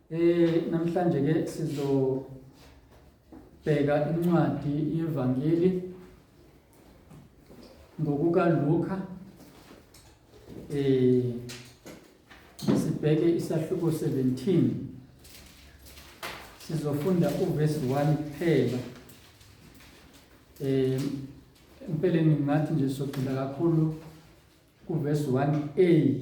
Namhlanje ke sizobheka incwadi yeVangeli ngokuka Luka. Sibheke isahluko 17. Sizofunda uverse 1 kuphela. Empeleni ngathi nje sogxila kakhulu kuverse 1a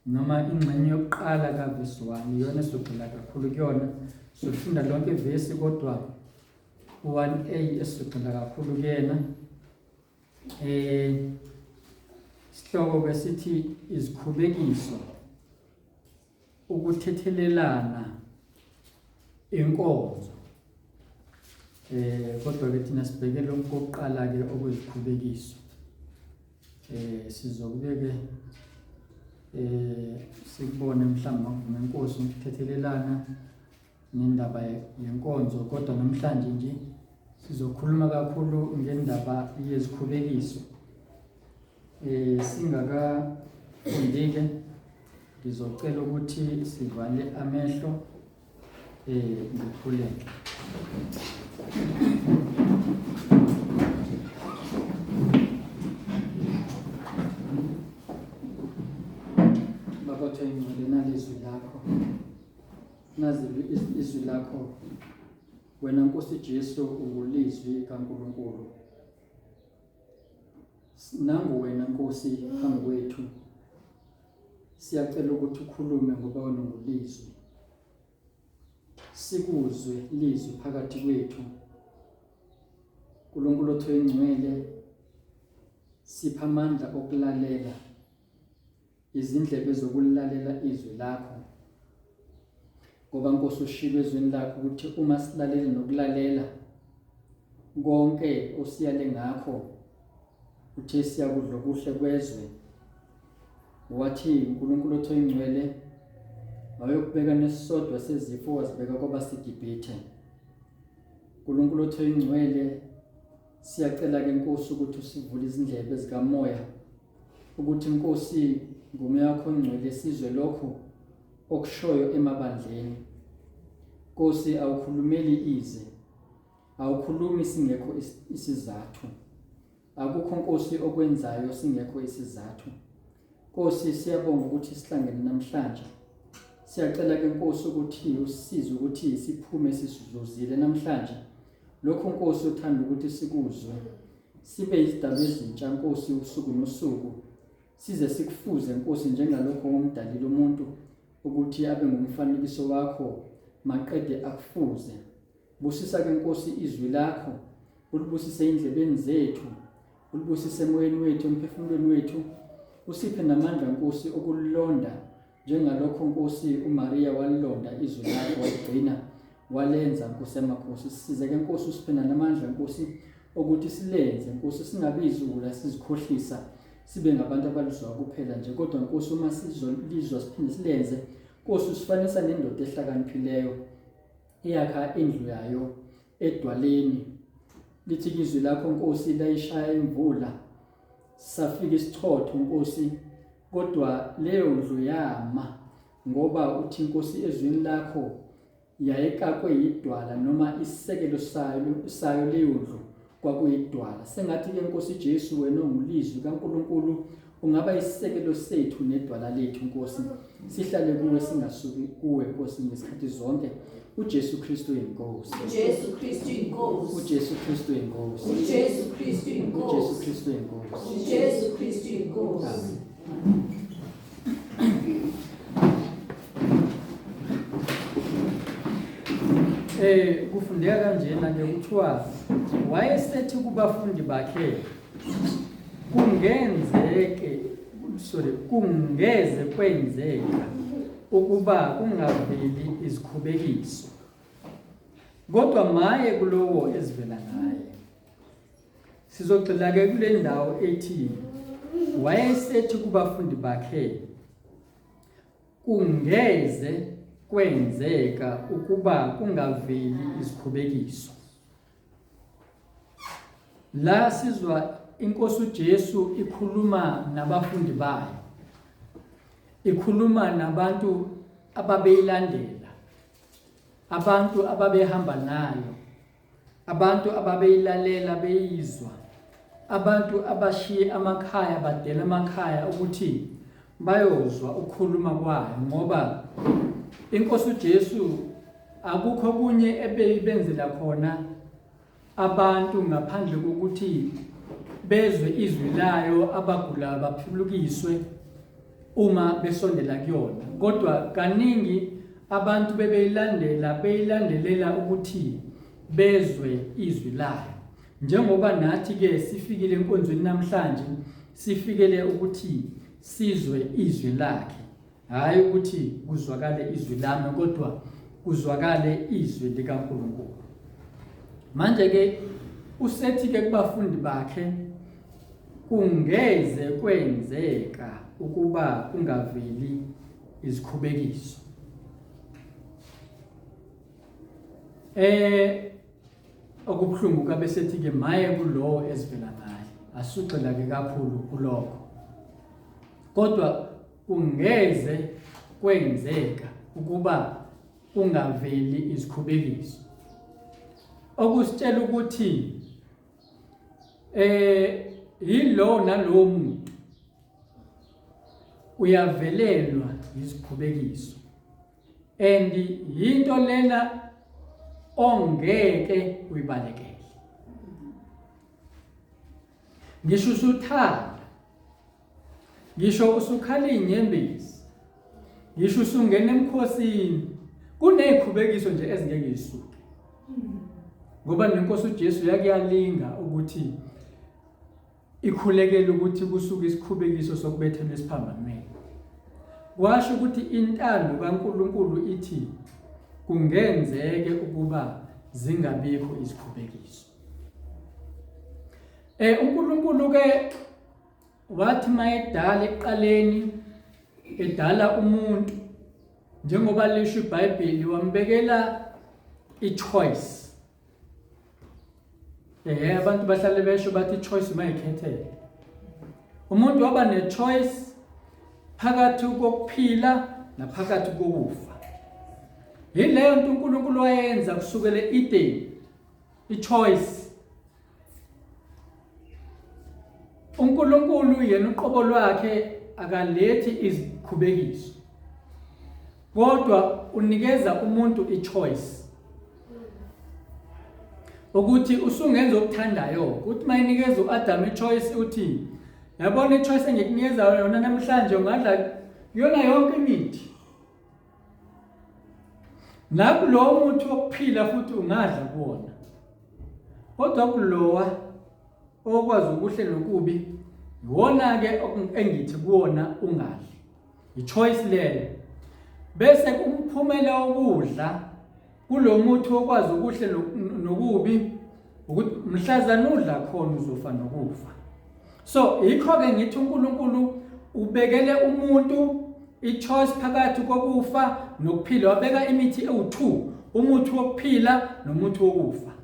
noma ingxenye yokuqala kavesi 1 iyona esizogxila kakhulu kuyona. Sizofunda lonke ivesi kodwa u-1a esizogxila kakhulu kuyena. Isihloko ke sithi izikhubekiso, ukuthethelelana inkonzo. Kodwa ke thina sibheke lokhu kokuqala ke okuyizikhubekiso. Sizokube ke sikubone mhlawumbe makuvuma inkosi ukuthethelelana nendaba yenkonzo, kodwa namhlanje nje sizokhuluma kakhulu ngendaba yezikhubekiso. Singakafundi-ke ngizocela ukuthi sivale amehlo ngikhuleke. Baba Thengcwele, nalizwi lakho, nazi izwi lakho wena Nkosi Jesu ungulizwi kaNkulunkulu. Nangu wena Nkosi phambi kwethu, siyacela ukuthi ukhulume ngoba wena ungulizwi. Sikuzwe lizwi phakathi kwethu. Nkulunkulu othwengcwele, sipha amandla okulalela, izindlebe zokulalela izwi lakho, ngoba Nkosi ushilo ezwini lakho ukuthi uma silalele nokulalela konke osiyale ngakho, uthe siyakudla okuhle kwezwe. Wathi uNkulunkulu othwengcwele, wayokubeka nesisodwa sezifo wazibeka kwabaseGibhithe. uNkulunkulu othwengcwele, siyacela ke Nkosi ukuthi usivule izindlebe zikamoya, ukuthi Nkosi ngomoya wakho ongcwele sizwe lokho okushoyo emabandleni. Nkosi, awukhulumeli ize, awukhulumi singekho isizathu. Akukho Nkosi okwenzayo singekho isizathu. Nkosi, siyabonga ukuthi sihlangene namhlanje. Siyacela ke Nkosi ukuthi usisize ukuthi siphume sisizuzile namhlanje. Lokho Nkosi uthanda ukuthi sikuzwe. Sibe izidalwa ezintsha Nkosi usuku nosuku. Size sikufuze Nkosi njengalokho womdalile umuntu ukuthi abe ngumfanekiso wakho maqede akufuze. Busisa ke Nkosi izwi lakho, ulibusise indlebeni zethu, ulibusise emoyeni wethu, emphefumulweni wethu. Usiphe namandla Nkosi okulilonda njengalokho Nkosi uMaria walilonda izwi lakho waligcina walenza Nkosi yamakhosi. Sisize ke Nkosi, usiphe namandla Nkosi ukuthi silenze Nkosi, singabi iziwula sizikhohlisa sibe ngabantu abalizwa kuphela nje, kodwa Nkosi uma sizolizwa siphinde silenze Nkosi, usifanisa nendoda ehlakaniphileyo eyakha indlu yayo edwaleni. Lithi izwi lakho Nkosi layishaya imvula, safika isichotho Nkosi, kodwa leyo ndlu yama, ngoba uthi Nkosi ezwini lakho yayikakwe yidwala, noma isisekelo sayo leyo ndlu kwakuyidwala. Sengathi ke Nkosi Jesu, wena ongulizwi kaNkulunkulu, ungaba isisekelo sethu nedwala lethu Nkosi, sihlale kuwe singasuki kuwe Nkosi ngesikhathi zonke. uJesu Kristu inkosi. uJesu Kristu inkosi. uJesu Kristu inkosi. uJesu Kristu inkosi. uJesu Kristu inkosi. uJesu Kristu inkosi. Kufundeka kanjena ke, kuthiwa wayesethi kubafundi bakhe, kungenzeke, sorry, kungeze kwenzeka ukuba kungaveli izikhubekiso, kodwa maye kulowo ezivela ngaye. Sizogxila ke kule ndawo ethi wayesethi kubafundi bakhe, kungeze kwenzeka ukuba kungaveli izikhubekiso. La sizwa inkosi uJesu ikhuluma nabafundi bayo, ikhuluma nabantu ababeyilandela. Abantu ababehamba nayo, abantu ababeyilalela beyizwa, abantu abashiye amakhaya badela amakhaya ukuthi bayozwa ukukhuluma kwayo ngoba inkosi uJesu akukho kunye ebeyibenzela khona abantu ngaphandle kokuthi bezwe izwi layo abagulayo baphulukiswe uma besondela kuyona kodwa kaningi abantu bebeyilandela beyilandelela ukuthi bezwe izwi layo njengoba nathi ke sifikile enkonzweni namhlanje sifikele ukuthi sizwe izwi lakhe Hhayi ukuthi kuzwakale izwi lami kodwa kuzwakale izwi likaNkulunkulu. Manje ke usethi ke kubafundi bakhe kungeze kwenzeka ukuba kungaveli izikhubekiso. Eh okubuhlungu kabe sethi ke maye kulowo ezivela ngaye. Asugxila ke kakhulu kulokho. Kodwa kungeze kwenzeka ukuba kungaveli izikhubekiso. Okusitshela ukuthi eh yilo nalowo muntu uyavelelwa izikhubekiso and yinto lena ongeke uyibalekele ngisho usuthanda Ngisho usukhala izinyembezi, ngisho usungena emkhosini, kunezikhubekiso nje ezingeke zisuke. Ngoba nenkosi uJesu yakuyalinga ukuthi ikhulekele ukuthi kusuke isikhubekiso sokubethelwa esiphambanweni. Kwasho ukuthi intando kaNkuluNkulu ithi kungenzeke ukuba zingabikho izikhubekiso. Eh uNkulunkulu ke Wathi mayedala ekuqaleni edala umuntu njengoba lisho iBhayibheli wambekela i-choice. Eh abantu bahlale besho bathi i-choice mayikhethele. Umuntu waba ne-choice phakathi kokuphila naphakathi kokufa. Yileyo nto uNkulunkulu wayenza kusukela e-Eden. I-choice. uNkulunkulu yena uqobo lwakhe akalethi izikhubekiso kodwa unikeza umuntu ichoice ukuthi usungenza okuthandayo ukuthi mayinikeza uAdam ichoice uthi yabona ichoice engikunikeza yona namhlanje ungadla yona yonke imithi Nakulowo muthi wokuphila futhi ungadla kuwona. Kodwa kulowa okwazi okuhle nokubi iwona-ke engithi kuwona ungadli. I-choice leyo. Bese umphumela wokudla kulo muthi wokwazi okuhle nokubi ukuthi mhlazane udla khona uzofa nokufa. So yikho-ke ngithi uNkulunkulu ubekele umuntu i-choice phakathi kokufa nokuphila wabeka imithi ewu-2 umuthi wokuphila nomuthi wokufa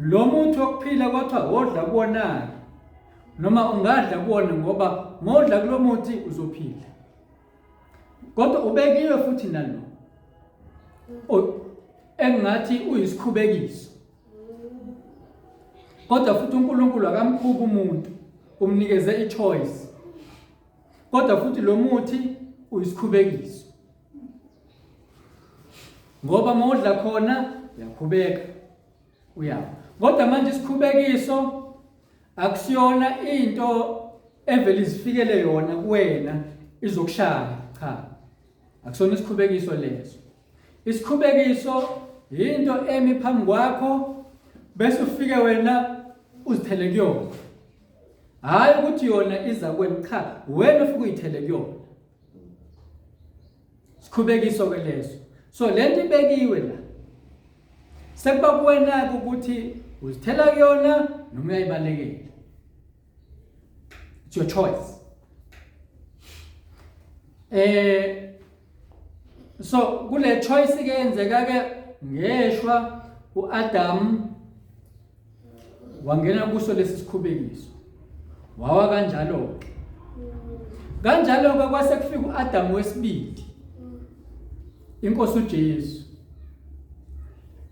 lo muthi wokuphila kwathiwa wodla kuwona-ke noma ungadla kuwona ngoba mawudla kulo muthi uzophila kodwa ubekiwe futhi nalo engathi uyisikhubekiso kodwa futhi uNkulunkulu akamkhubi umuntu umnikeze ichoice kodwa futhi lo muthi uyisikhubekiso ngoba mawudla khona uyakhubeka uyafa kodwa manje isikhubekiso akusiyona into evele izifikele yona kuwena izokushaya cha akusona isikhubekiso leso Isikhubekiso yinto emi phambi kwakho bese ufike wena uzithele kuyona. Hayi ukuthi yona iza kuwena cha, wena ufike uyithele kuyona. Sikhubekiso ke leso. So lento ibekiwe la. Sekuba kuwena ukuthi uzithela kuyona noma uyayibalekela. It's your choice. Eh so kule choice ke yenzeka ke ngeshwa uAdam wangena kuso lesi sikhubekiso wawa kanjalo ke kanjalo ke kwase kufika uAdam wesibili inkosi uJesu.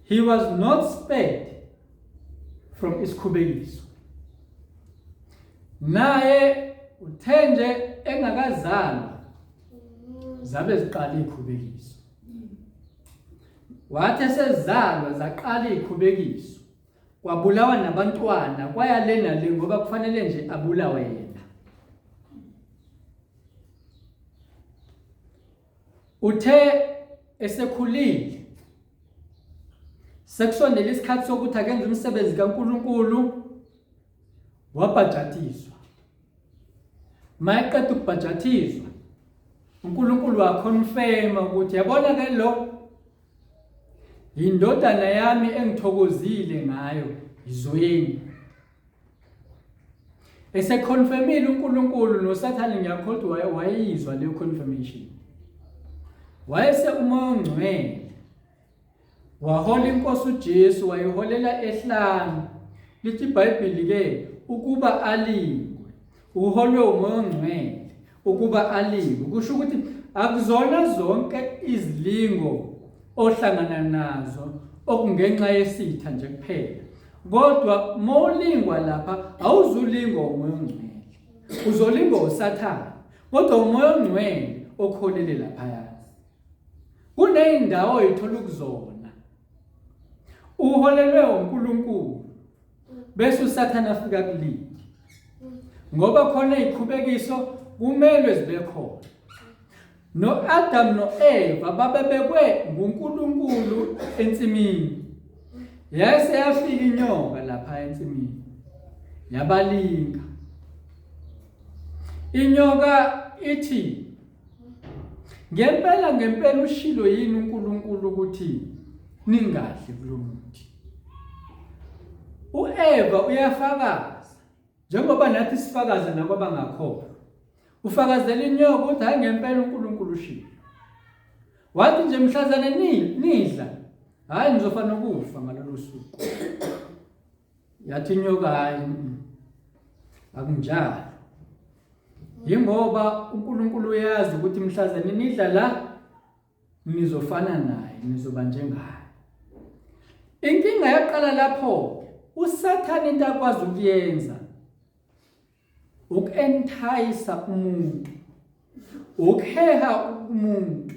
He was not spared from isikhubekiso. Naye uthe nje engakazalwa zabe ziqala izikhubekiso. Wathi esezalwa zaqala izikhubekiso. Kwabulawa nabantwana kwaya le nale ngoba kufanele nje abulawe yena. Uthe esekhulile sekusondela isikhathi sokuthi akenze umsebenzi kaNkuluNkulu wabhajatiswa. Mayeqeda ukubhajatiswa uNkulunkulu wakhonfema ukuthi yabona ke lo yindodana yami engithokozile ngayo izweni. Eseconfirmile uNkulunkulu noSathane ngiyakholwa wayeyizwa leyo confirmation. Wayese uMoya oNgcwele wahola inkosi uJesu wayiholela ehlane. Lithi iBhayibheli ke ukuba alingwe uholwe uMoya oNgcwele ukuba alingwe kusho ukuthi akuzona zonke izilingo ohlangana nazo okungenxa yesitha nje kuphela kodwa mawulingwa lapha awuzulingwa umoya ongcwele uzolingwa usathane kodwa umoya ongcwele okholele laphaya kuneyindawo oyithola ukuzona uholelwe uNkulunkulu bese usathane afika kulindi ngoba khona izikhubekiso kumelwe zibe khona No-Adamu no-Eva babebekwe nguNkulunkulu ensimini. Yayise yafika inyoka lapha ensimini. Yabalinga. Inyoka ithi ngempela ngempela ushilo yini uNkulunkulu ukuthi ningadli kulomuthi. UEva uyafakaza Njengoba nathi sifakaza nakwabangakholwa. Ufakazela inyoka ukuthi hayi ngempela uNkulunkulu ushilo. Wathi nje mhlazane nidla, hayi nizofa nokufa ngalolu suku. Yathi inyoka hayi akunjalo. Yingoba uNkulunkulu uyazi ukuthi mhlazane nidla la nizofana naye nizoba njengaye inkinga yaqala lapho usathane into akwazi ukuyenza uku-entice umuntu ukuheha umuntu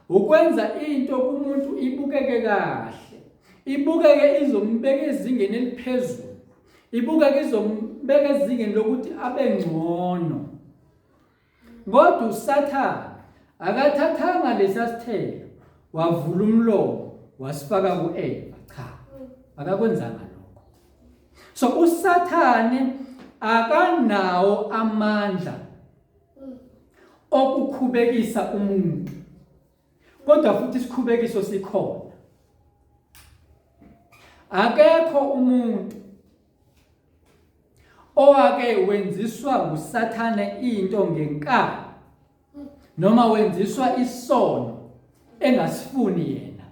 ukwenza into kumuntu ibukeke kahle ibukeke izombeka ezingeni eliphezulu ibukeke izombeka ezingeni lokuthi abe ngcono Kodwa uSathane akathathanga lesa sithelo wavula umlomo wasifaka kuEva. Cha, akakwenzanga lokho. So uSathane akanawo amandla okukhubekisa umuntu. Kodwa futhi isikhubekiso sikhona. Akekho umuntu owake wenziswa nguSathane into ngenkani noma wenziswa isono engasifuni yena.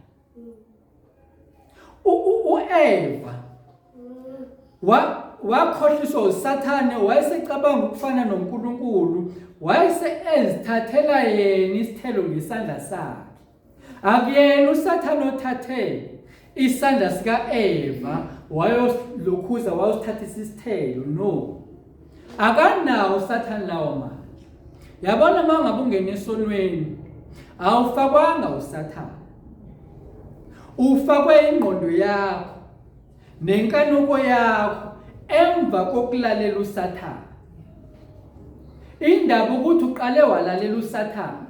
U-Eva wakhohliswa uSathane wayesecabanga ukufana noNkulunkulu wayese ezithathela yena isithelo ngesandla sakhe. Akuyena uSathane othathe isandla sika-Eva wayolokhuza wayosithathisa isithelo no. Akanawo uSathane lawo mandla. Yabona uma ngabe ungena esonweni awufakwanga uSathane. Ufakwe ingqondo yakho nenkanuko yakho emva kokulalela uSathane. Indaba ukuthi uqale walalela uSathane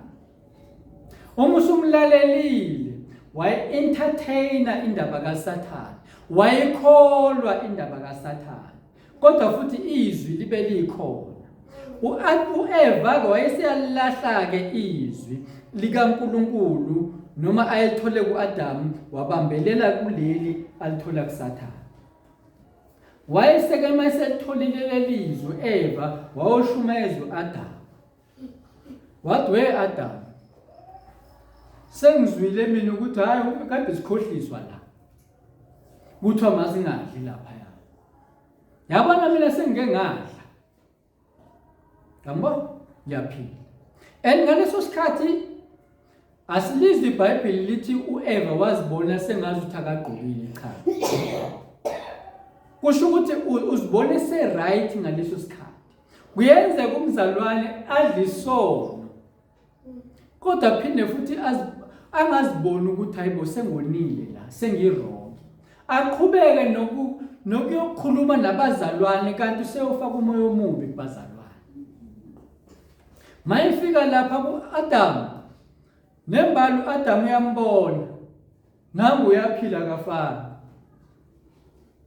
Uma usumlalelile waye-entertainer indaba kaSathane, wayekholwa indaba kaSathane, kodwa futhi izwi libe likhona. U-Eva-ke wayeseyalilahla-ke izwi likaNkulunkulu noma ayelithole ku-Adamu wabambelela kuleli alithola kuSathane. Wayeseke uma eselitholile leli zwi u-Eva wawushumayeza u-Adamu. Wathi we Adam sengizwile mina ukuthi hayi kade sikhohliswa la. Kuthiwa masingadli lapha ya. Yabona mina sengike ngadla. Yabo ngiyaphila. And ngaleso sikhathi Asilizwe iBhayibheli lithi uEva wazibona sengazi ukuthi akagqokile cha. Kusho ukuthi uzibona ese-right ngaleso sikhathi. Kuyenzeka umzalwane adle isono kodwa aphinde futhi angaziboni ukuthi hayibo sengonile la sengi-wrong. Aqhubeke nokuyokhuluma nabazalwane kanti useyofaka umoya omubi kubazalwane. Mayifika lapha ku-Adamu, nembala u-Adamu uyambona, nangu uyaphila kafani.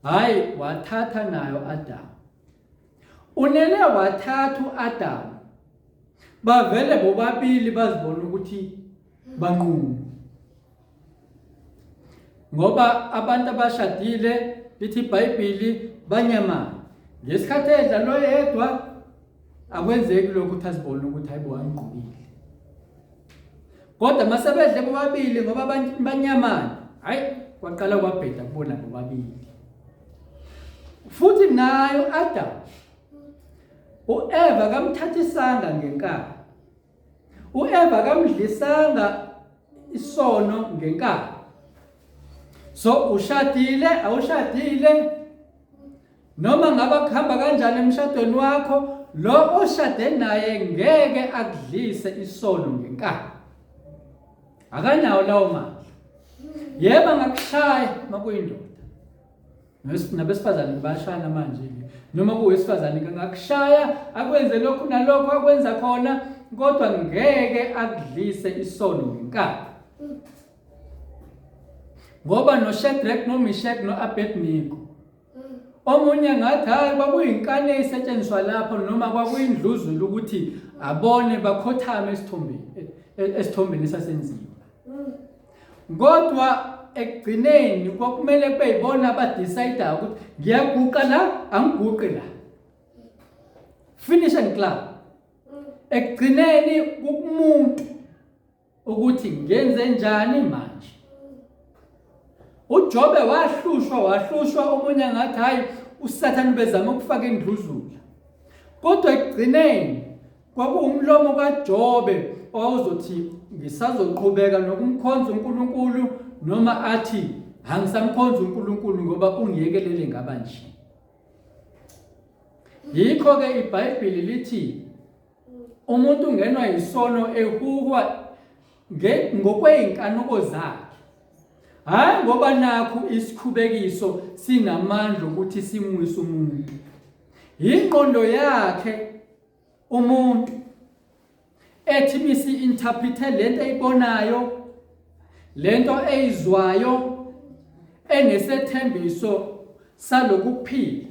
Hhayi, wathatha nayo Adamu. Unele wathatha u-Adamu. Bavele bobabili bazibona ukuthi banqunu. Ngoba abantu abashadile lithi iBhayibheli banyamana. Ngesikhathi edla lo yedwa akwenzeki lokho ukuthi azibone ukuthi hayibo angigqokile. Kodwa masebedle bobabili ngoba banyamana, hayi kwaqala kwabheda kubona bobabili. Futhi nayo Adam uEva kamthathisanga ngenkani. UEva kamdlisanga isono ngenkani. So ushadile awushadile noma ngaba kuhamba kanjani emshadweni wakho lo oshade naye ngeke akudlise isono ngenkani. Akanawo lawo mandla. Yebo angakushaya makuyindoda. Nabesifazane bayashayana manje ke. Noma kuwesifazane kangakushaya akwenze lokhu nalokho akwenza khona kodwa ngeke akudlise isono ngenkani. Ngoba noShadrach noMeshach noAbednego omunye ngathi hayi kwakuyinkani eyisetshenziswa lapho noma kwakuyindluzula ukuthi abone bakhothame esithombeni esithombeni esasenziwa. Kodwa ekugcineni kwakumele kube yibona abadecide ukuthi ngiyaguqa la angiguqi la. Finish and clap. Ekugcineni kukumuntu ukuthi ngenze njani manje. UJobe wahlushwa wahlushwa omunye ngathi hayi uSathane bezama ukufaka indluzula. Kodwa ekugcineni Kwakuwumlomo kaJobe owawuzothi ngisazoqhubeka nokumkhonza uNkulunkulu noma athi angisamkhonza uNkulunkulu ngoba ungiyekelele ngaba nje. Yikho-ke iBhayibheli lithi umuntu ungenwa yisono ehuhwa ngokwey'nkanuko zakhe. Hhayi ngoba nakhu isikhubekiso sinamandla ukuthi simwise umuntu. Yingqondo yakhe umuntu ethi misi interprete lento eyibonayo lento eyizwayo enesethembiso salokuphila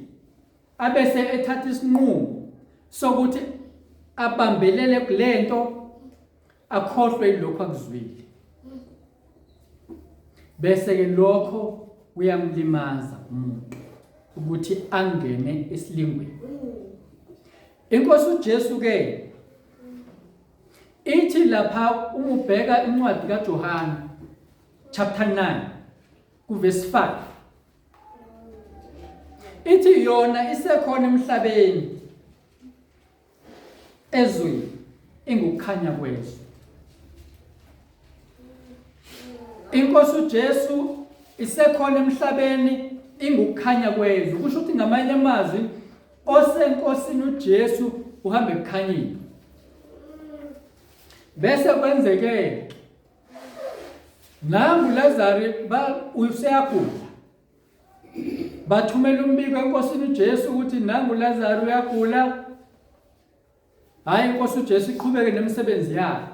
abese ethatha isinqumo sokuthi abambelele kulento akhohlwe yilokho akuzwile bese ke lokho kuyamlimaza umuntu ukuthi angene esilingweni inkosi uJesu ke ithi lapha uma ubheka incwadi kaJohane chapter 9 kuverse 5 ithi yona isekhona emhlabeni ezweni ingukukhanya kwezwe. Inkosi uJesu isekhona emhlabeni ingukukhanya kwezwe. Kusho ukuthi ngamanye amazwi osenkosini uJesu uhamba ekukhanyeni. Bese kwenzeke nangu Lazaro ba useyagula. Bathumela umbiko enkosini uJesu ukuthi nangu Lazaro uyagula. Hayi inkosi uJesu iqhubeke nemisebenzi yayo.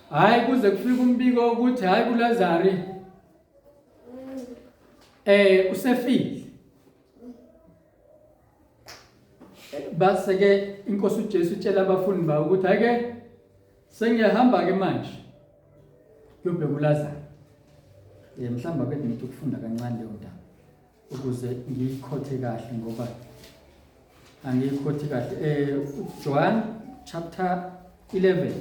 Hayi kuze kufike umbiko ukuthi hayi kuLazaro usefile. Base ke inkosi uJesu itshela abafundi bayo ukuthi hayi ke sengiyahamba ke manje. Kuyobheka uLazaro. Mhlawumbe ake ngithi ukufunda kancane leyo ndaba ukuze ngiyikhothe kahle ngoba angiyikhothi kahle. John chapter 11.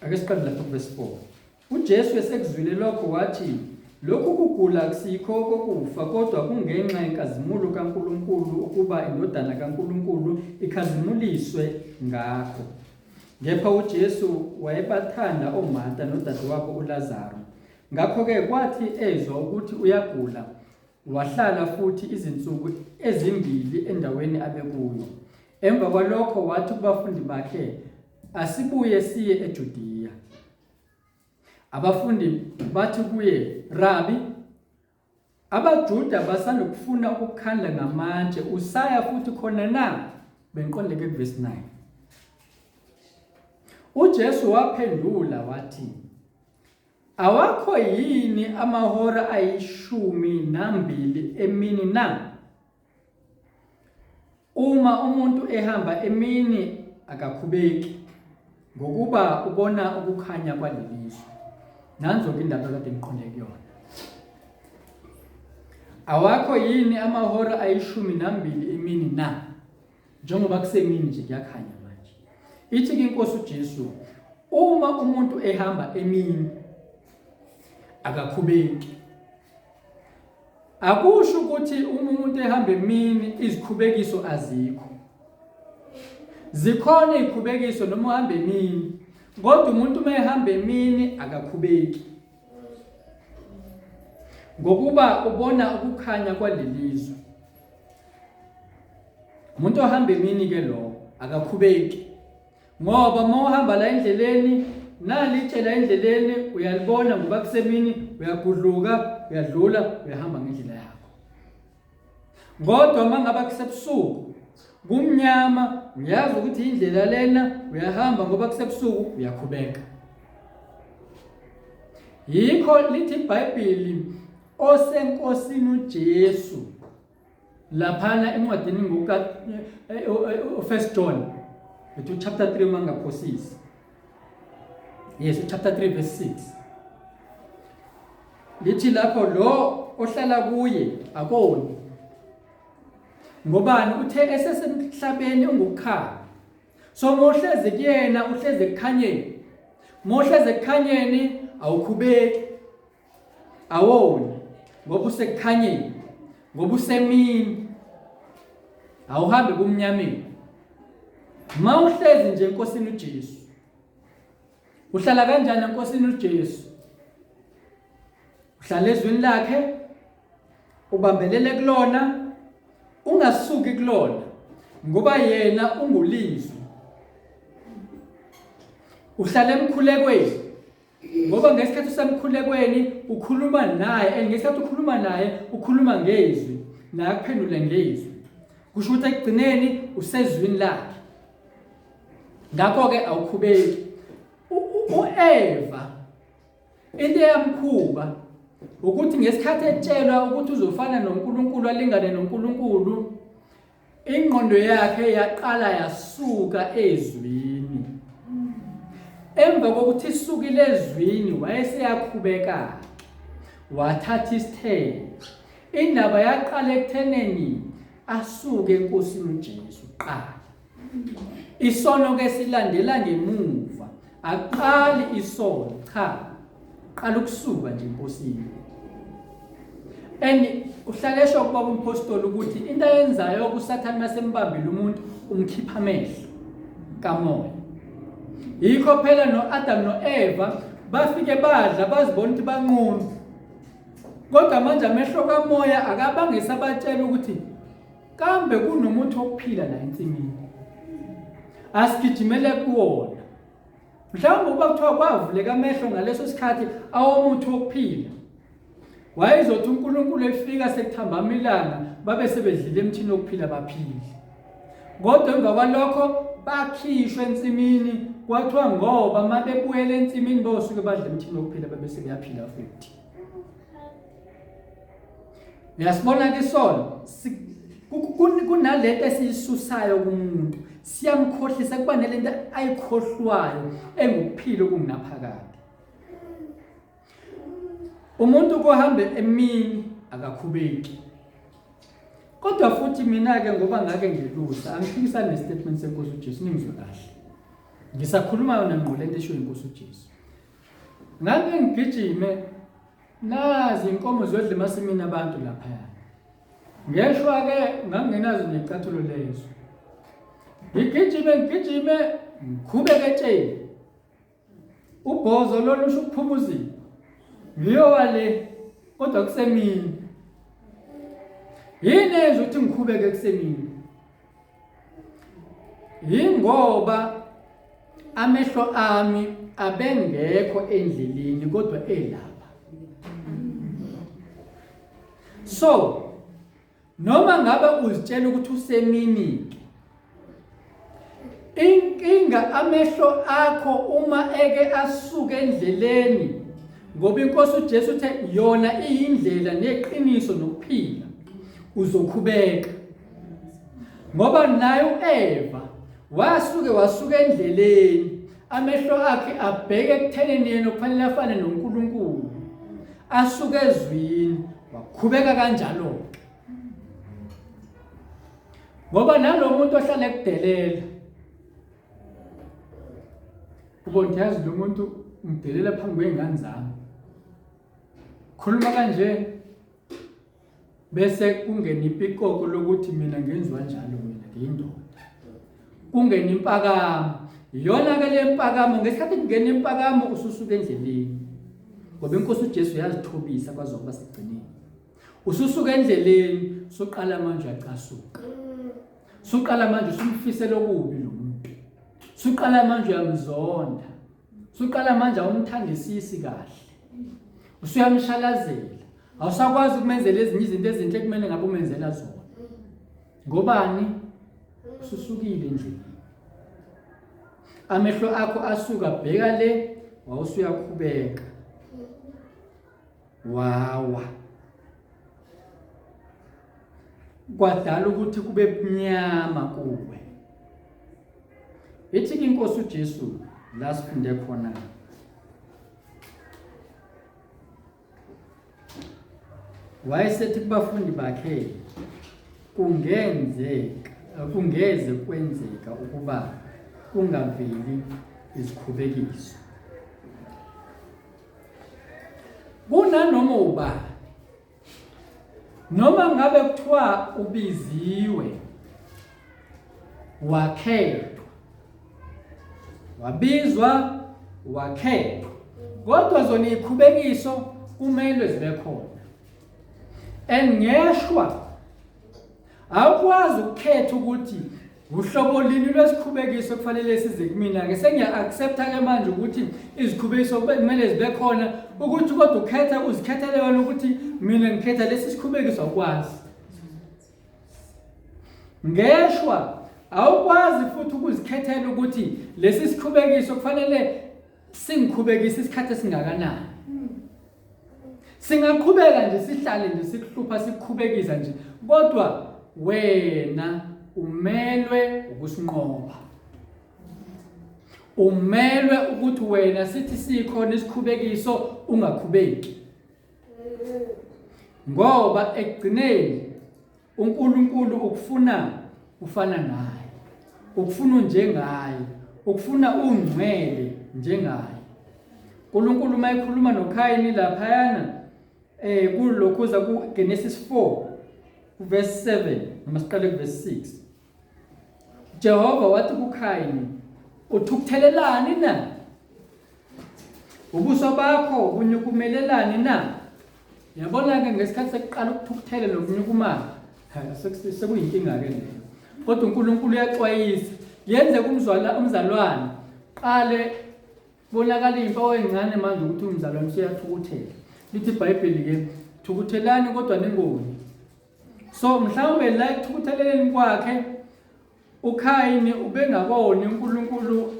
Ake siqale lapha kuverse 4. UJesu esekuzwile lokho wathi, Lokhu kugula akusikho kokufa, kodwa kungenxa yenkazimulo kaNkulunkulu ukuba iNdodana kaNkulunkulu ikhazimuliswe ngakho. Kepha uJesu wayebathanda oMarta nodadewabo uLazaru. Ngakho-ke kwathi ezwa ukuthi uyagula, wahlala futhi izinsuku ezimbili endaweni abekuyo. Emva kwalokho wathi kubafundi bakhe, Asibuye siye eJudiya. Abafundi bathi kuye, Rabi, abaJuda basanokufuna ukukhanda ngamatshe, usaya futhi khona na? Bengiqondeke kuvesi 9. UJesu waphendula wathi, Awakho yini amahora ayi-12 emini na? Uma umuntu ehamba emini akakhubeki ngokuba ubona ukukhanya kwalelizwe. Nanzo-ke indaba ekade ngiqonde kuyona. Awakho yini amahora ayi-12 emini na? Njengoba kusemini nje kuyakhanya manje. Ithi-ke inkosi uJesu, uma umuntu ehamba emini akakhubeki. Akusho ukuthi uma umuntu ehamba emini izikhubekiso azikho. Zikhona izikhubekiso noma uhamba emini, kodwa umuntu uma ehamba emini akakhubeki. Ngokuba ubona ukukhanya kwalelizwe. Umuntu ohamba emini ke lo akakhubeki. Ngoba uma uhamba la endleleni nali itshe la endleleni uyalibona ngoba kusemini uyagudluka uyadlula uyahamba ngendlela yakho. Kodwa uma ngaba kusebusuku kumnyama uyazi ukuthi indlela lena uyahamba ngoba kusebusuku uyakhubeka. Yikho lithi iBhayibheli osenkosini uJesu laphana encwadini ngoka eh, eh, eh, First John ethu chapter 3 uma ngingaphosisi yes chapter 3 verse 6 lithi lapho lo ohlala kuye akoni ngobani uthe esesemhlabeni ungukukhanya so mohlezi kuyena uhlezi ekukhanyeni mohlezi ekukhanyeni awukhubeki Awoni ngoba usekukhanyeni, ngoba usemini. Awuhambe kumnyameni. Mawuhlezi nje enkosini uJesu. Uhlala kanjani enkosini uJesu? Uhlala ezwini lakhe, ubambelele kulona, ungasuki kulona ngoba yena ungulizwi. Uhlala emkhulekweni ngoba ngesikhathi usemkhulekweni ukhuluma naye and ngesikhathi ukhuluma naye ukhuluma ngezwi naye akuphendule ngezwi kusho ukuthi ekugcineni usezwini lakhe ngakho-ke awukhubeki u-eva into eyamkhuba ukuthi ngesikhathi etshelwa ukuthi uzofana noNkulunkulu alingane noNkulunkulu Ingqondo yakhe yaqala yasuka ezwini. Emva kokuthi isukile ezwini wayeseyakhubeka. Wathatha isithelo. Indaba yaqala ekutheneni asuke enkosini uJesu kuqala. Isono ke silandela ngemuva. Aqali isono cha. Qala ukusuka nje enkosini. And uhlale esho kubaba umphostoli ukuthi into ayenzayo kuSathane masembambile umuntu umkhipha amehlo kamoya. Yikho phela noAdam noEva bafike badla bazibona ukuthi banqunu. Kodwa manje amehlo kamoya akabange sabatshela ukuthi kambe kunomuthi wokuphila la ensimini. Asigijimele kuwona. Mhlawumbe ukuba kuthiwa kwavuleka amehlo ngaleso sikhathi awomuthi wokuphila. Wayezothi uNkulunkulu efika sekuthambama ilanga babe sebedlile emthini wokuphila baphile. Kodwa emva kwalokho bakhishwa ensimini kwathiwa ngoba uma bebuyela ensimini bosuke badla emthini wokuphila babe sebeyaphila futhi. Uyasibona ke isono kunalento esiyisusayo kumuntu siyamkhohlisa kuba nalento ayikhohlwayo engukuphila okungunaphakade. Umuntu kohambe emini akakhubeki. Kodwa futhi mina-ke ngoba ngake ngelusa angiphikisani nestatement senkosi uJesu ningizwe kahle. Ngisakhuluma yona ngqo lento eshiwo inkosi uJesu. Ngake ngigijime nazi inkomo ziyodla emasimini abantu laphaya. Ngeshwa ke ngangenazo necathulo lezo. Ngigijime ngigijime ngikhubeke etsheni. Ubhozo lolu usho ukuphumuzile. Ngiyowa le kodwa kusemini. Yini enza ukuthi ngikhubeke kusemini? Yingoba amehlo ami abengekho endleleni kodwa elapha. So noma ngabe uzitshela ukuthi usemini inkinga amehlo akho uma eke asuke endleleni ngoba inkosi uJesu uthe yona iyindlela neqiniso nokuphila uzokhubeka ngoba naye uEva wasuke wasuka endleleni amehlo akhe abheke ekuthenini yena kufanele afane noNkulunkulu asuke ezwini wakhubeka kanjalo ngoba nalo muntu ohlala ekudelela ubona yazi lo muntu ngidelela phambi kwey'ngane zami khuluma kanje bese kungena ipikoko lokuthi mina ngenziwa njalo mina ngiyindoda kungena impakamo iyona ke le mpakamo ngesikhathi kungena impakamo ususuka endleleni ngoba inkosi uJesu yazithobisa kwaze kuba sigcineni ususuka endleleni suqala manje uyacasuka suqala manje usumfisela okubi lo muntu suqala manje uyamzonda suqala manje awumthandisisi kahle usuyamshalazela awusakwazi ukumenzela ezinye izinto ezinhle kumele ngabe umenzela zona ngobani ususukile endleleni amehlo akho asuka bheka le wawusuyakhubeka wawa kwadala ukuthi kube mnyama kuwe ithi ke inkosi uJesu la sifunde khona wayesethi kubafundi bakhe kungenzeka kungeze kwenzeka ukuba kungaveli izikhubekiso kunanoma ubani noma ngabe kuthiwa ubiziwe wakhethwa wabizwa wakhethwa kodwa zona izikhubekiso kumelwe zibe khona and ngeshwa awukwazi ukukhetha ukuthi uhlobo lini lwesikhubekiso kufanele size kumina-ke sengiya-accepta-ke manje ukuthi izikhubekiso kumele zibe khona ukuthi kodwa ukhetha uzikhethele wena ukuthi mina ngikhetha lesi sikhubekiso awukwazi ngeshwa awukwazi futhi ukuzikhethela ukuthi lesi sikhubekiso kufanele singikhubekise isikhathi esingakanani singaqhubeka nje sihlale nje sikuhlupha sikukhubekisa nje kodwa wena umelwe ukusinqoba umelwe ukuthi wena sithi sikhona isikhubekiso ungakhubeki ngoba ekugcineni uNkulunkulu ukufuna ufana naye ukufuna unjengaye ukufuna ungcwele njengaye uNkulunkulu uma ekhuluma noKhayini laphayana eh kulokhuza kuGenesis 4 verse 7 noma siqale kuverse 6 Jehova wathi kuKhayini uthukuthelelani na Ubuso bakho bunyukumelelani na? Yabona-ke ngesikhathi sekuqala ukuthukuthela nokunyukumala, sekuyinkinga-ke leyo. Kodwa uNkulunkulu uyaxwayisa. Yenzeka umzwala umzalwane qale bonakala impawu ezincane manje ukuthi umzalwane usuyathukuthela. Lithi iBhayibheli-ke thukuthelani kodwa ningoni. So mhlawumbe la ekuthukutheleleni kwakhe uKhayini ubengakoni uNkulunkulu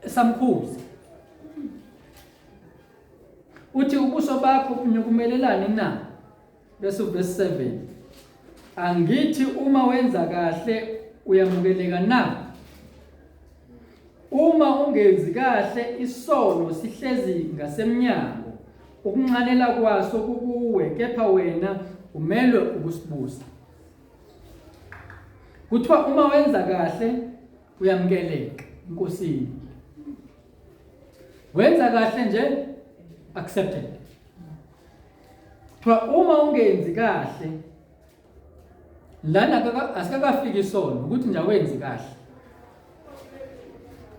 esamkhuza. Uthi ubuso bakho bunyukumelelani na? Bese uverse 7. Angithi uma wenza kahle uyamukeleka na? Uma ungenzi kahle isono sihlezi ngasemnyango, ukunxanela kwaso kukuwe, kepha wena umelwe ukusibusa. Kuthiwa uma wenza kahle uyamukeleka enkosini. Wenza kahle nje accepted. Kuthiwa uma ungenzi kahle lana asikakafiki isono ukuthi nje awenzi kahle.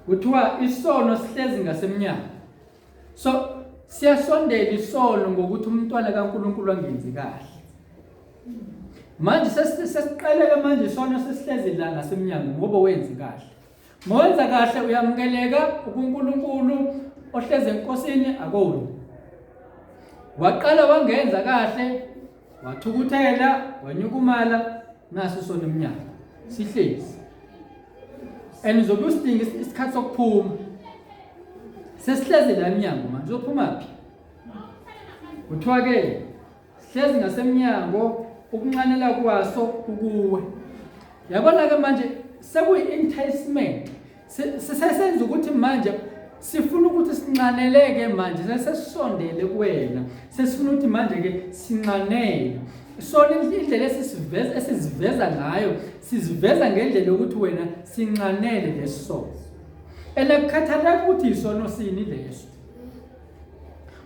Kuthiwa isono sihlezi ngasemnyango. So siyasondela isono ngokuthi umntwana kaNkulunkulu angenzi kahle. Manje sesiqaleke manje isono sesihlezi la ngasemnyango ngoba wenzi kahle. Mawenza kahle uyamukeleka kuNkulunkulu ohlezi enkosini akoni. Waqala wangenza kahle wathukuthela wanyukumala naso sona emnyango sihlezi. And uzobe usidinga isikhathi sokuphuma. Sesihlezi la emnyango manje uzophuma phi? Kuthiwa ke Sihlezi ngasemnyango ukunxanela kwaso kukuwe. Yabona ke manje sekuyi-enticement. Sesenza ukuthi manje sifuna ukuthi sinxaneleke manje sesisondele kuwena. Sesifuna ukuthi manje ke sinxanele. Sona indlela esisiveza esiziveza ngayo siziveza ngendlela yokuthi wena sinxanele leso. Elekukhathaleka ukuthi isono sini leso.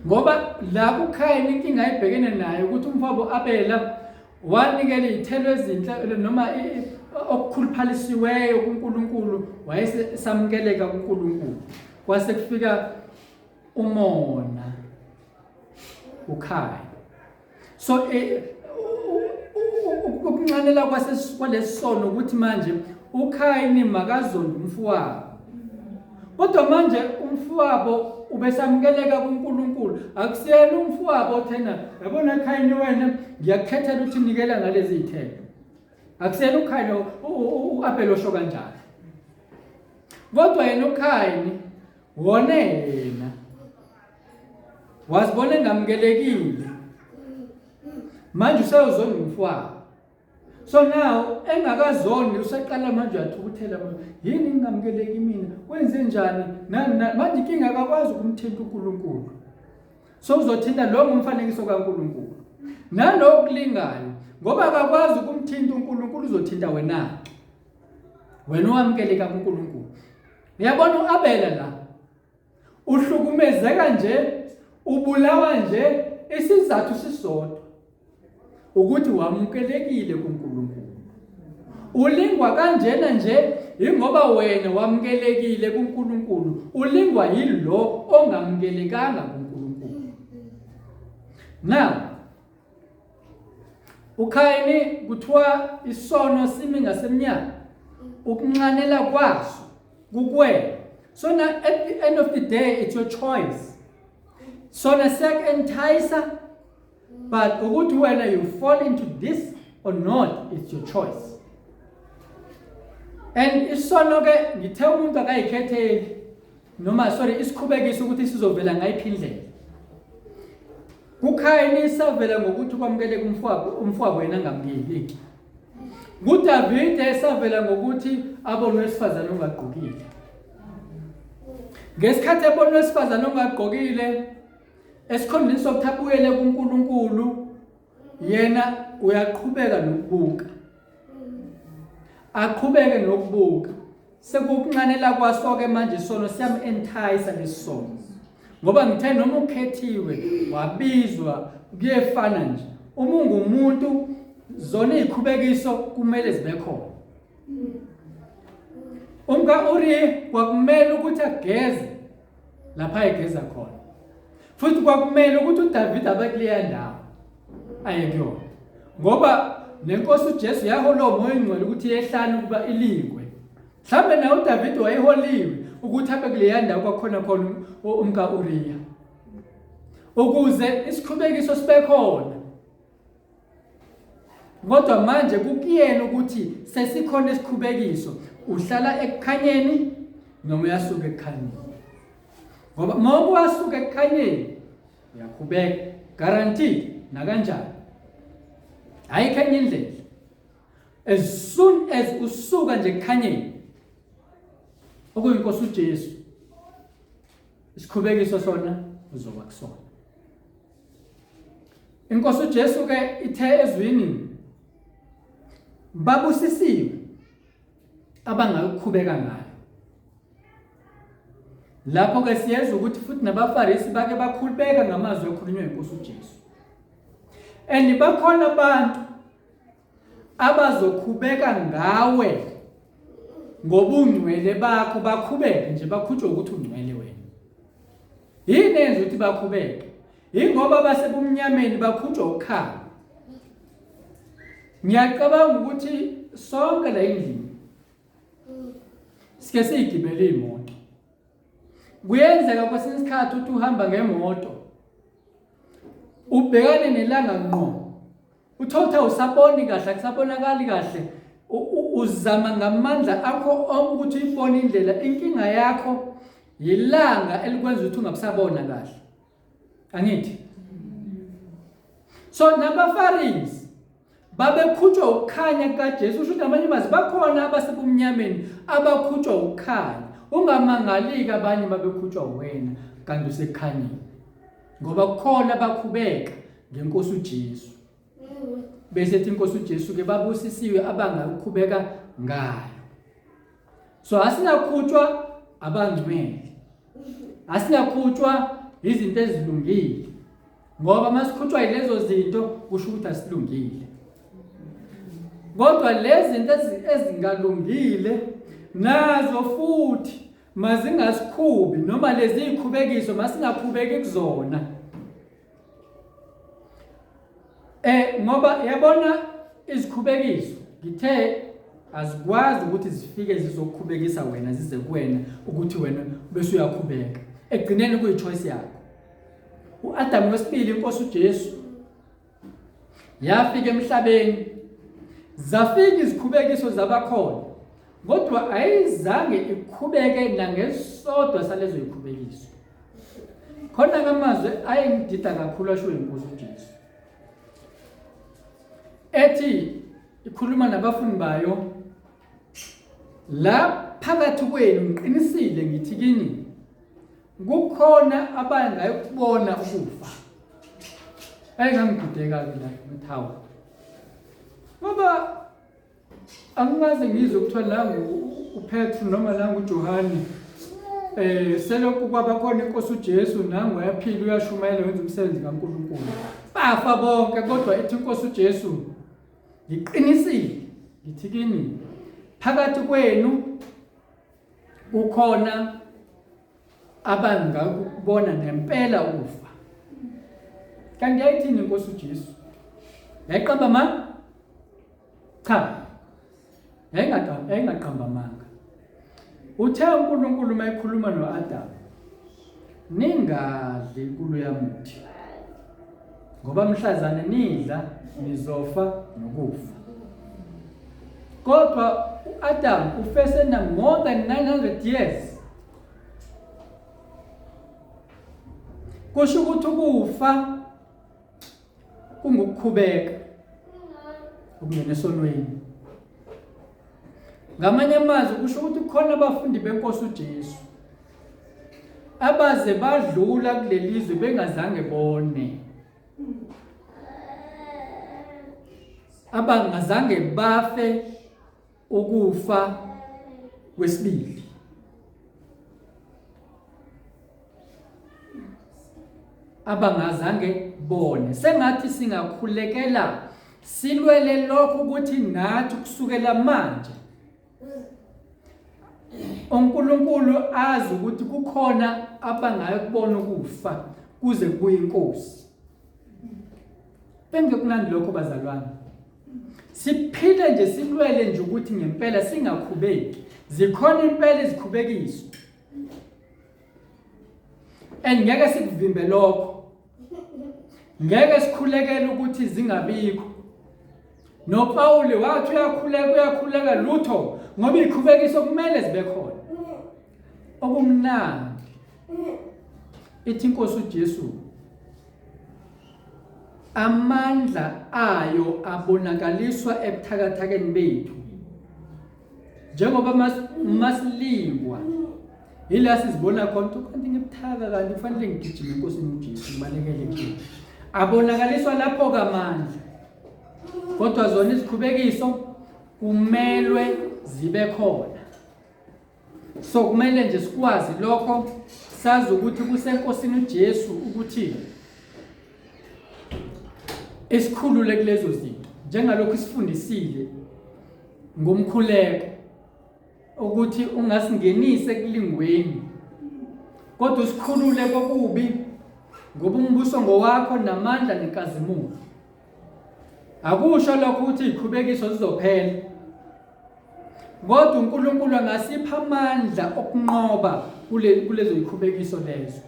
Ngoba la kuKhayini inkinga ayibhekene nayo ukuthi umfowabo Abela wanikela izithelo ezinhle noma okukhuluphalisiweyo kuNkulunkulu wayesamukeleka kuNkulunkulu. Kwase kufika umona uKhayini. So eh, ukunxanela kwalesisono ukuthi manje uKhayini makazonde umfowabo. Kodwa manje umfowabo ubesamukeleka kuNkulunkulu. Akusiyena umfowabo othena, yabona Khayini wena ngiyakukhethela ukuthi nikela ngalezi zithelo. Akusiyena uKhayini uAbel osho kanjalo. Kodwa yena uKhayini wone yena. Wazibona engamukelekile. Manje useyozonda umfowabo. So now engakazoni useqala manje uyathukuthela manje yini ngingamukeleki mina kwenze njani nani manje inkinga akakwazi ukumthinta uNkulunkulu. So uzothinta lo ngumfanekiso kaNkulunkulu. Nalowo kulingayo ngoba akakwazi ukumthinta uNkulunkulu uzothinta wena. Wena owamukeleka kuNkulunkulu. Uyabona uAbela la Uhlukumezeka nje, ubulawa nje, isizathu sisodwa ukuthi wamukelekile kuNkulunkulu. Ulingwa kanjena nje ingoba wena wamukelekile kuNkulunkulu, ulingwa yilo ongamukelekanga kuNkulunkulu. Now uKhayini kuthiwa isono simi ngasemnyango, ukunxanela kwaso kukuwena. So now at the end of the day it's your choice. Sona siyaku-entice but ukuthi wena you fall into this or not it's your choice. And isono ke ngithe umuntu akayikhetheli noma sorry isikhubekisa ukuthi sizovela ngayiphi indlela. KuKhayini savela ngokuthi kwamukeleka umfowabo umfowabo yena angamkeleki. KuDavide savela ngokuthi abone owesifazane ongagqokile. Ngesikhathi ebona owesifazane ongagqokile esikhundleni sokuthi abuyele kuNkulunkulu yena uyaqhubeka nokubuka. Aqhubeke nokubuka. Sekukunxanela kwaso-ke manje isono siyam-entice lesi sono. Ngoba ngithe noma ukhethiwe wabizwa kuyefana nje. Uma ungumuntu zona izikhubekiso kumele zibe khona. Umka Uriye kwakumele ukuthi ageze lapha egeza khona. Futhi kwakumele ukuthi uDavid abe kuleya ndawo aye kuyona. Ngoba nenkosi uJesu yaholwa uMoya oNgcwele ukuthi yehlane ukuba ilingwe. Mhlawumbe naye uDavid wayeholiwe ukuthi abe kuleya ndawo kwakhona khona umka Uriya. Ukuze isikhubekiso sibe khona. Kodwa manje kukuyena ukuthi sesikhona isikhubekiso, uhlala ekukhanyeni noma uyasuka ekukhanyeni. Ngoba uma wasuka ekukhanyeni uyakhubeka guaranteed nakanjani. Ayikho enye indlela. As soon as usuka nje ekukhanyeni okuyinkosi uJesu isikhubekiso sona uzoba kusona. Inkosi uJesu ke ithe ezwini babusisiwe abangakukhubeka ngayo. Lapho-ke siyezwa ukuthi futhi nabaFarisi bake bakhulubeka ngamazwi akhulunywa inkosi uJesu. And bakhona abantu abazokhubeka ngawe ngobungcwele bakho bakhubeke nje bakhutshwe ukuthi ungcwele wena. Yini enza ukuthi bakhubeke? Yingoba basebumnyameni bakhutshwa ukukhanya. Ngiyacabanga ukuthi sonke la endlini sike siyigibele imoto. Kuyenzeka kwesinye isikhathi uthi uhamba ngemoto ubhekane nelanga ngqo uthole ukuthi awusaboni kahle akusabonakali kahle uzama ngamandla akho onke ukuthi uyibone indlela inkinga yakho yilanga elikwenza ukuthi ungabusabona kahle angithi so nabafarisi babekhutshwa ukukhanya kukaJesu usho ukuthi ngamanye amazwi bakhona abasebumnyameni abakhutshwa ukukhanya ungamangaliki abanye babekhutshwa wena kanti usekukhanyeni ngoba kukhona abakhubeka ngenkosi uJesu bese ethi inkosi uJesu ke babusisiwe abangakukhubeka ngayo so asingakhutshwa abangcwele asingakhutshwa izinto ezilungile ngoba masikhutshwa yilezo zinto kusho ukuthi asilungile kodwa lezi zinto ezingalungile nazo futhi mazingasikhubi noma lezi zikhubekiso masingakhubeki kuzona Eh ngoba yabona izikhubekiso ngithe azikwazi ukuthi zifike zizokukhubekisa wena zize kuwena ukuthi wena bese uyakhubeka ekugcineni kuyi-choice yakho u-Adamu wesibili inkosi uJesu yafika emhlabeni zafika izikhubekiso zabakhona kodwa ayizange ikhubeke nangesodwa salezo zikhubekiso khona kamazwi ayengidida kakhulu asho inkosi uJesu ethi ikhuluma nabafundi bayo la phakathi kwenu ngiqinisile ngithi kini kukhona abangayokubona ukufa ayengangidideka-ke la ngithi hawu ngoba Angikaze ngizwe kuthiwa nangu uPetru noma nangu uJohane eh selokhu kwaba khona inkosi uJesu nangu uyaphila uyashumayela wenza umsebenzi kaNkulunkulu bafa bonke kodwa ithi inkosi uJesu ngiqinisile ngithi kini phakathi kwenu kukhona abangakubona ngempela ukufa kanti yayithini inkosi uJesu yayiqamba amanga cha yayingaqamba yayingaqamba amanga uthe uNkulunkulu uma ekhuluma noAdam ningadli kuloya muthi ngoba mhlazane nidla nizofa nokufa kodwa uAdam ufe sena more than 900 years kusho ukuthi ukufa kungukukhubeka ukungena esonweni ngamanye amazwi kusho ukuthi kukhona abafundi benkosi uJesu abaze badlula kulelizwe bengazange bone abangazange bafe ukufa kwesibili abangazange bone sengathi singakhulekela silwele lokho ukuthi nathi kusukela manje uNkulunkulu azi ukuthi kukhona abangayokubona ukufa kuze kubuye inkosi bengekunandi lokho bazalwane siphile nje silwele nje ukuthi ngempela singakhubeki zikhona impela izikhubekiso and ngeke sikuvimbe lokho ngeke sikhulekele ukuthi zingabikho noPawuli wathi uyakhuleka uyakhuleka lutho ngoba izikhubekiso kumele zibe khona okumnandi ithi inkosi uJesu Amandla ayo abonakaliswa ebuthakathakeni bethu. Njengoba masilingwa yila sizibona khona ukuthi kanti ngibuthaka kanti kufanele ngigijime enkosini uJesu ngibalekele kuye. Abonakaliswa lapho kamandla. Kodwa zona izikhubekiso kumelwe zibe khona. So kumele nje sikwazi lokho, sazi ukuthi kuseNkosini uJesu ukuthi esikhulule kulezo zinto, njengalokhu sifundisile ngomkhuleko ukuthi ungasingenisi ekulingweni kodwa usikhulule kokubi, ngoba umbuso ngowakho namandla nenkazimulo. Akusho lokho ukuthi izikhubekiso zizophela, kodwa uNkulunkulu angasipha amandla okunqoba kulezo zikhubekiso lezo.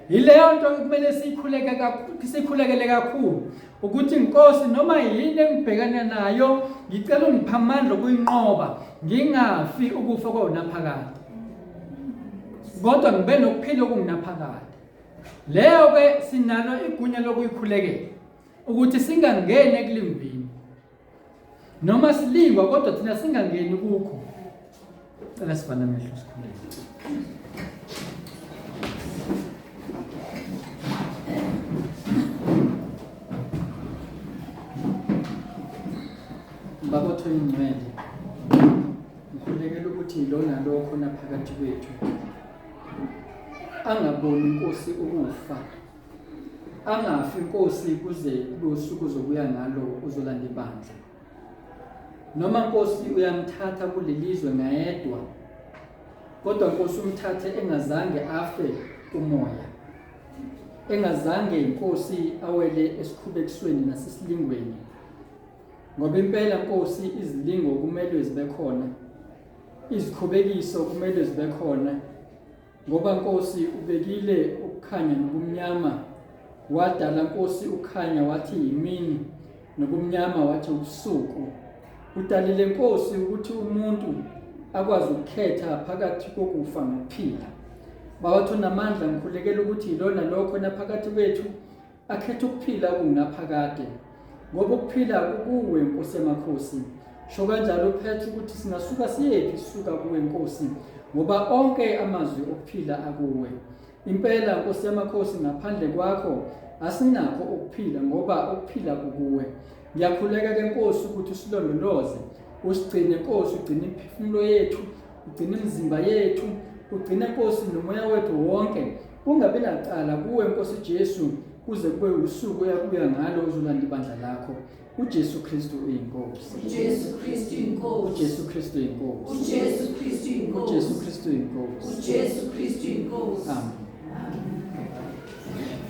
Yileyo nto kumele siyikhuleke kakhulu, sikhulekele kakhulu ukuthi Nkosi, noma yini engibhekana nayo, ngicela ungipha amandla okuyinqoba, ngingafi ukufa kwawunaphakade, kodwa ngibe nokuphila okungunaphakade. Leyo ke sinalo igunya lokuyikhulekela ukuthi singangeni ekulingweni, noma silingwa kodwa thina singangeni kukho. Cela sivale amehlo sikhuleke. Baba othwengcwele, ngikhulekela ukuthi lona lo khona phakathi kwethu angaboni inkosi ukufa, angafi inkosi kuze kube usuku uzobuya ngalo uzolanda ibandla. Noma Nkosi uyamthatha kulelizwe ngayedwa, kodwa Nkosi umthathe engazange afe kumoya, engazange Nkosi awele esikhubekisweni nasesilingweni, ngoba impela Nkosi izilingo kumelwe zibe khona, izikhubekiso kumelwe zibe khona, Ngoba Nkosi ubekile ukukhanya nobumnyama, wadala Nkosi ukukhanya wathi yimini, nobumnyama wathi ubusuku. Udalile Nkosi ukuthi umuntu akwazi ukukhetha phakathi kokufa nokuphila. Baba onamandla, ngikhulekela ukuthi yilona lokho naphakathi kwethu akhethe ukuphila okungunaphakade, ngoba ukuphila kukuwe Nkosi yamakhosi. Sho kanjalo uphethe ukuthi singasuka siyephi sisuka kuwe Nkosi, ngoba onke amazwi okuphila akuwe. Impela Nkosi yamakhosi, ngaphandle kwakho asinakho ukuphila, ngoba ukuphila kukuwe. Ngiyakhuleka ke Nkosi ukuthi usilondoloze, usigcine Nkosi, ugcine imiphefumulo yethu, ugcine imizimba yethu, ugcine Nkosi nomoya wethu wonke, kungabi nacala kuwe Nkosi Jesu, kuze kube usuku oyakubuya ngalo uzolanda ibandla lakho. uJesu Kristu uyinkosi. uJesu Kristu inkosi. uJesu Kristu uyinkosi. uJesu Kristu inkosi. uJesu Kristu uyinkosi. uJesu Kristu inkosi. Amen. Amen.